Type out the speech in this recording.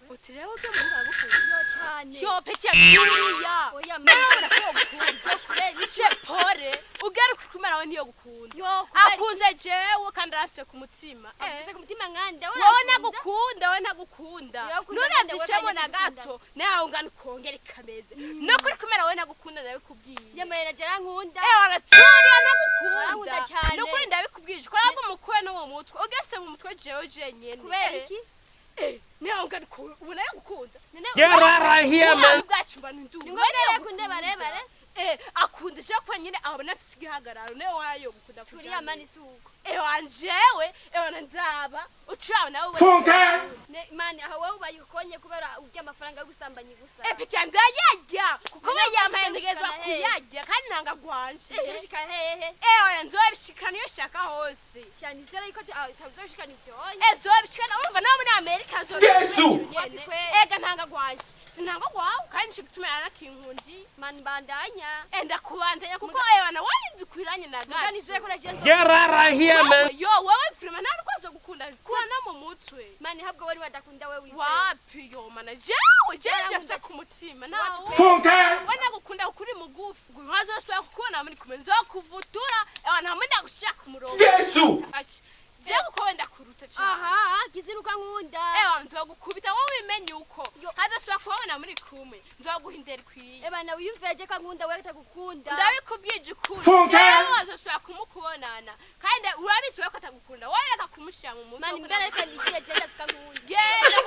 Uti rero ujya mu aragukunda? Yo, cyane. Yo, peti ya turiya. Oya. Nawe ubona ko yogukunda? Kubera Ce pore ugaruka kumara we niyo gukunda. Yo, kubera? Akunze jewe kandi arafise ku mutima. Afise ku mutima nkande? Wowe nagukunda, wowe ntagukunda. Yowe akunda Nuravye nkande, wowe ishemo na kanya. Gato nawe ungana ukongera ikameze no kuri kumera, wowe nagukunda, ndabikubwiye. Nyamara jara nkunda. Waraturiya ntagukunda. Arankunda cyane. Nukuri ndabikubwije ko ntabwo umukuwe no mu mutwe ugese mu mutwe jewe jenyene. Kubera iki? Nawe ungana ubu nayo gukunda. None Get out of here, man. Ubwacu mba nduwe. Ni ngombwa rero akunde barebare? Akunda je ko nyine abona afise igihagararo, nawe wayo gukunda. Turiya mani si uko. Wanjewe ewana nzaba ucuraba nawe. Funke! Mani, aho wowe ubaye ukonye kubera urya amafaranga yo gusambanya gusa. Picha ndayarya kuko None bayambaye ushaka ntegerezwa gushikana hehe? kuyarya kandi nanga gwanje. Ushishika hehe? Oya, nzobishikana iyo shaka hose. Cyane izera yuko utazobishikana ivyoye. Nzobishikana, urumva nawe muri Amerika. Yesu! Wapi kweli? Ega ntanga gwanje, sinanga gwawe kandi nshika gutuma yarakinkundi. Mani, bandanya. Ndakubandanya kuko ewana warindukwiranye na Muga nizere gato. ko naje nzo Get out of here, man. Yo, wewe vraiment nta rwazo gukunda kuba no mu mutwe. Mani, habwo wari wadakunda we wizeye. Wapi yo mana, jewe jewe Yarankunda. jafise ku mutima nawe. Funke! We nagukunda kuri mugufi, nkazosubira kukubona muri kumwe nzokuvutura ewana hamwe ndagushira ku murongo. Yesu! Ashi, jewe kuko wenda kuruta cyane. Aha kiziruka nkunda. Ewa nzogukubita wowe wimenye uko. Yo. Nkazosubira kubabona muri kumwe nzoguha indero ikwiye. Eba nawe uyumveje ko nkunda we atagukunda. Ndabikubwije ukuri. Funke! Jewe wazosubira kumukubonana kandi urabizi we ko atagukunda, wowe reka kumushyira mu mutwe. Mani, mbere reka nigiye je ndazi ko nkunda. Genda.